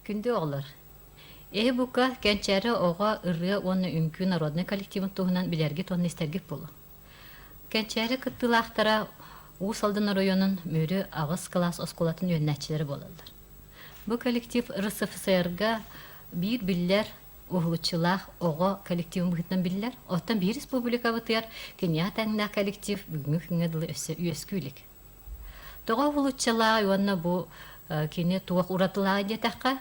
Күндү оҕолор! Эһи бука Кэнчээри оҕо ырыа уонна үҥкүү народнай коллективын туһунан билэргит уонна истэргит буолуо. Кэнчээри кыттыылаахтара Уус Алдан оройуонун Мүрү аҕыс кылаас оскуолатын үөрэнээччилэрэ буолаллар. Бу коллектив РСФСР-га биир биллэр уһулуччулаах оҕо коллективын быһыытынан биллэр. Оттон биир республикабытыгар киниэхэ тэҥнээх коллектив бүгүҥҥү күҥҥэ дылы өссө үөскүү илик. Тоҕо уһулуччалааҕый уонна бу кини туох уратылааҕый диэтэххэ,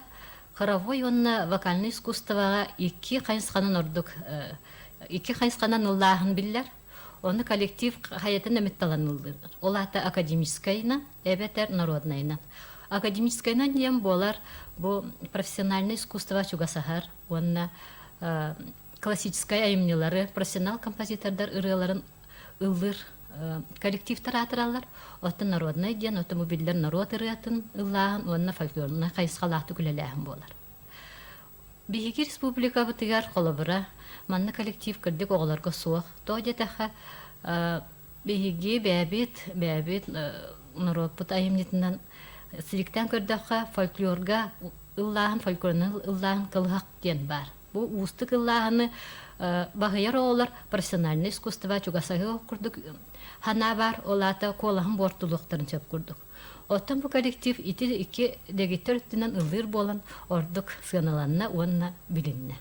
хоровой уонна вокальнай искусствоҕа икки хайысханан ордук икки хайысханан ыллааһын биллэр. Ону коллектив хайатын эмит талан ыллыыллар. Ол аата академическайынан эбэтэр народнайынан. Академическайынан диэн буолар бу профессиональнай искусство чугасаһар уонна классическай айымньылары профессионал композитордар ырыаларын ыллыыр коллективтар аатыраллар. Оттон народнай диэн оттон бу биллэр норуот ырыатын ыллааһын уонна фольклорнай хайысхалаахтык үлэлээһин буолар. Биһиги республикабытыгар холобура манна коллектив кырдьык оҕолорго суох. Тоҕо диэтэххэ биһиги бэйэбит бэйэбит норуоппут айымньытынан силиктээн көрдөххө фольклорга ыллааһын фольклорунан ыллааһын кылыһах диэн баар. Бу уустук ыллааһыны баһыйар оҕолор профессиональнай искусство чугасаһыы курдук санаа баар, ол аата куолаһын буортулуохтарын сөп курдук. Оттон бу коллектив ити икки дэгиттэр өттүнэн ыллыыр буолан ордук сыаналанна уонна билиннэ.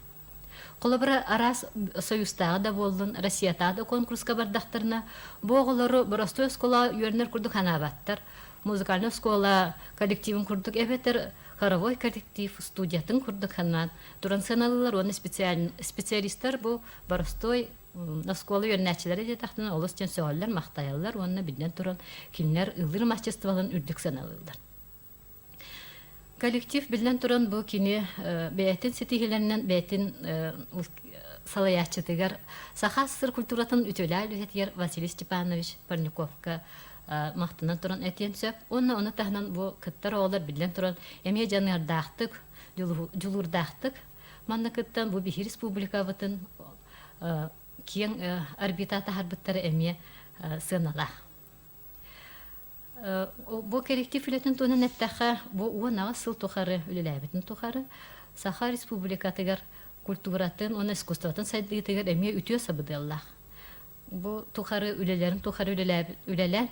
Холобура, араас Союзтааҕы да буоллун, Россиятааҕы да конкурска бардахтарына, бу оҕолору боростуой оскуола үөрэнэр курдук санаабаттар. Музыкальнай оскуола коллективын курдук эбэтэр хоровой коллектив студиятын курдук санаан туран сыаналыыллар уонна специалистар бу боростуой оскуола үөрэнээччилэрэ диэтэхтэринэ олус диэн сөҕөллөр, махтайаллар уонна биллэн туран кинилэр ыллыыр мастерстволарын үрдүк сыаналыыллар. Коллектив биллэн туран бу кини бэйэтин ситиһиилэринэн бэйэтин салайааччытыгар Саха СССР культуратын үтүөлээх үлэһитигэр Василий Степанович Парниковка махтанан туран этиэн сөп. Уонна ону таһынан бу кыттар оҕолор биллэн туран эмиэ дьаныардаахтык, дьулуурдаахтык манна кыттан бу биһи республикабытын киэҥ орбита таһарбыттара эмиэ сыаналаах. Бу коллектив үлэтин туһунан эттэххэ, бу 18 сыл тухары үлэлээбитин тухары Саха Республикатыгар культуратын уонна искусствотын сайдыытыгар эмиэ үтүө сабыдыаллаах. Бу тухары үлэлэрин тухары үлэлээн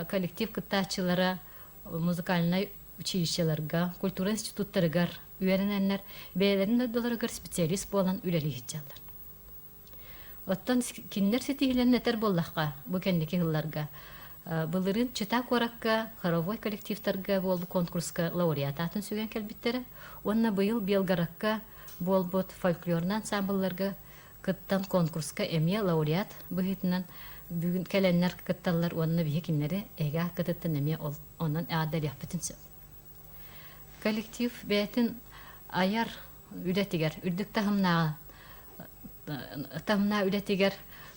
коллектив кыттааччылара музыкальнай училищеларга, культура институттарыгар үөрэнэннэр бэйэлэрин дойдуларыгар специалист буолан үлэлии сылдьаллар. Оттон кинилэр ситиһиилэрин этэр буоллахха, бу кэнники сылларга былырыын Чита куоракка хоровой коллективтарга буолбут конкурска лауреат аатын сүгэн кэлбиттэрэ уонна быйыл Белгородка буолбут фольклорнай ансамблларга кыттан конкурска эмиэ лауреат быһыытынан бүгүн кэлэннэр кытталлар уонна биһи кинилэри эһиги ааккытыттан эмиэ ол онон эҕэрдэлиэхпитин сөп. Коллектив бэйэтин айар үлэтигэр үрдүк таһымнааҕы таһымнаах үлэтигэр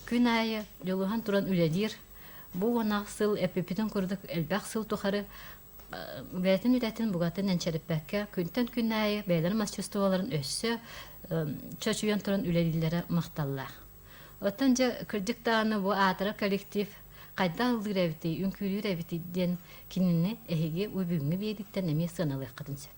күн аайы дьулуһан туран үлэлиир. Бу уоннаах сыл эппиппитин курдук элбэх сыл тухары бэйэтин үлэтин бугатын энчэриппэккэ күнтэн күн аайы бэйэлэрин мастерстволарын өссө чочуйан туран үлэлииллэрэ махталлаах. Оттон дьэ кырдьык даҕаны бу аатырар коллектив хайдах ыллыыр эбитий, үҥкүүлүүр эбитий диэн кинини эһиги бүгүҥҥү биэрииттэн эмиэ сыаналыаххытын сөп.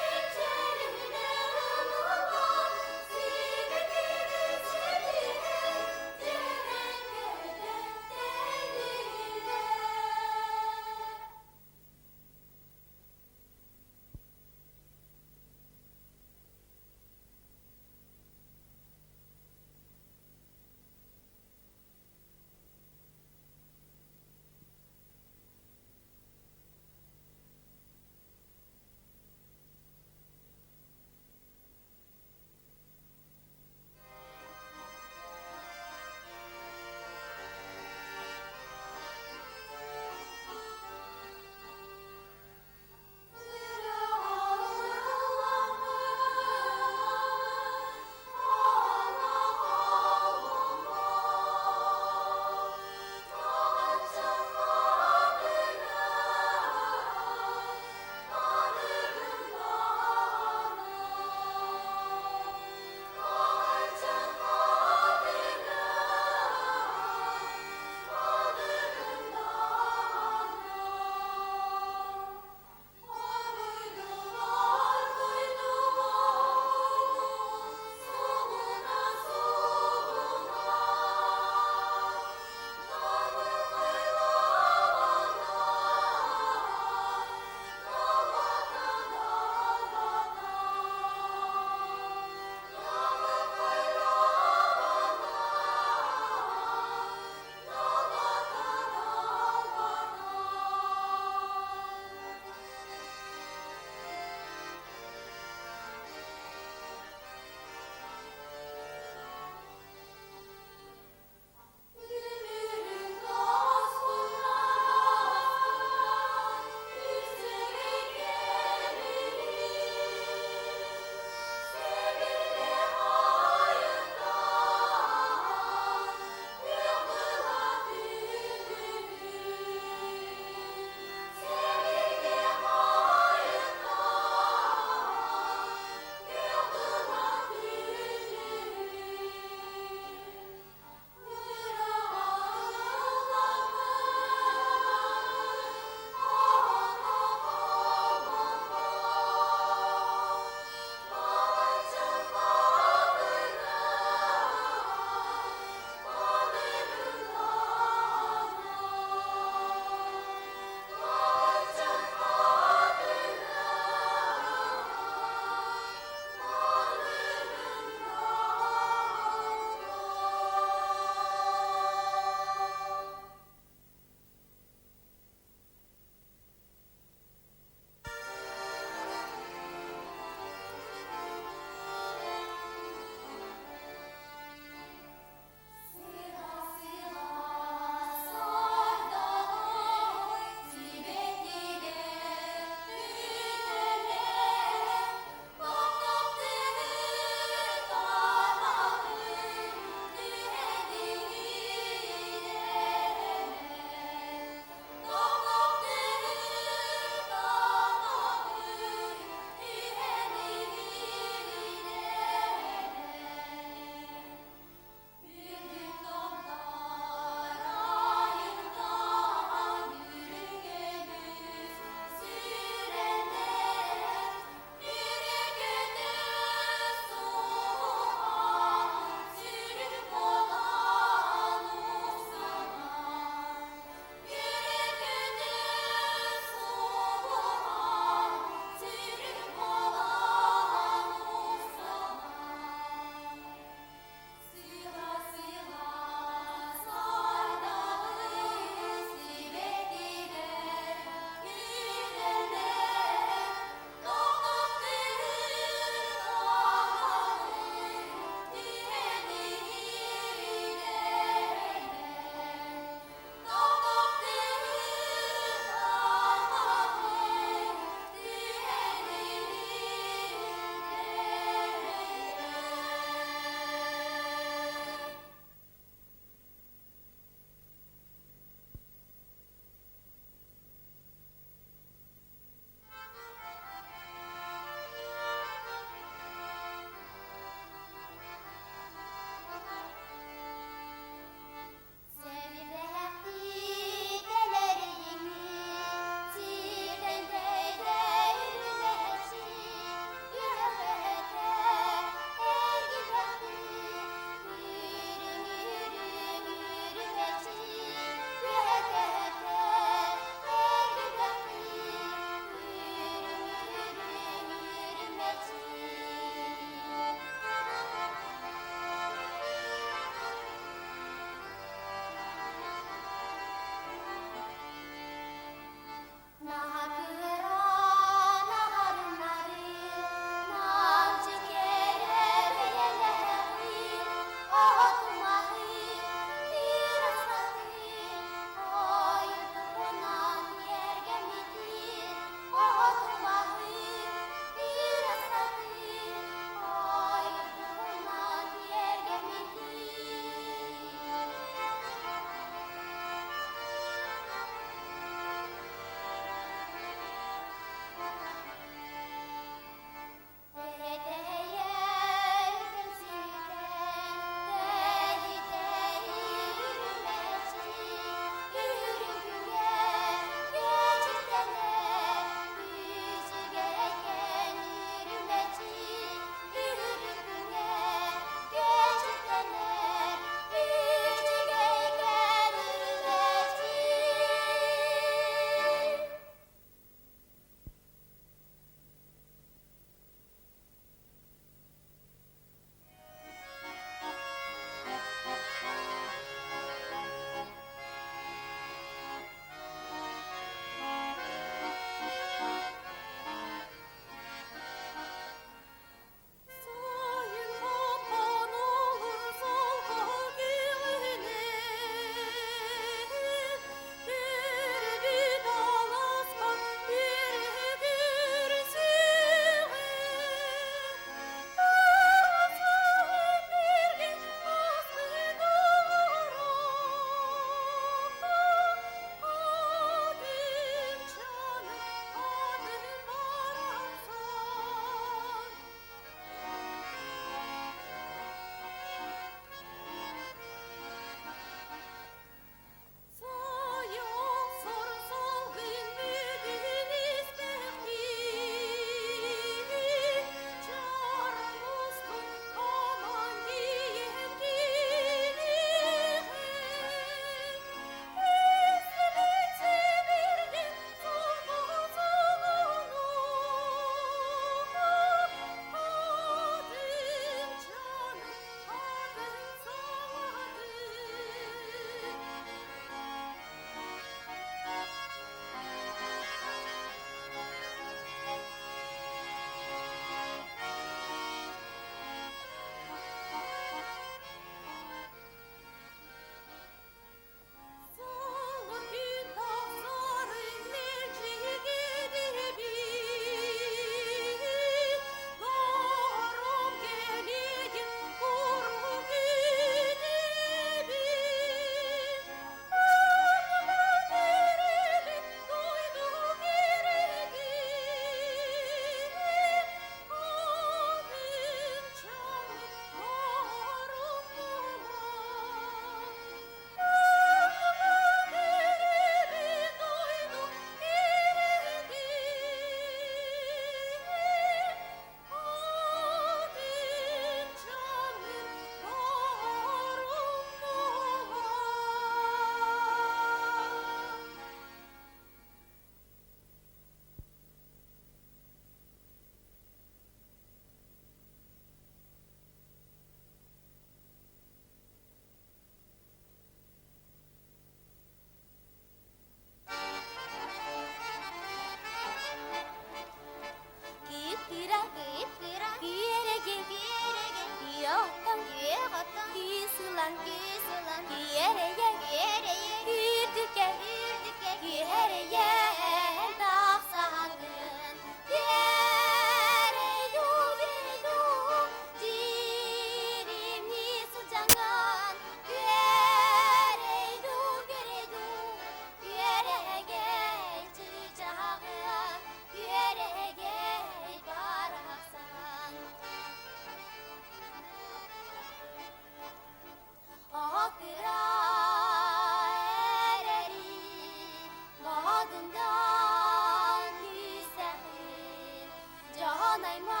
Аймах.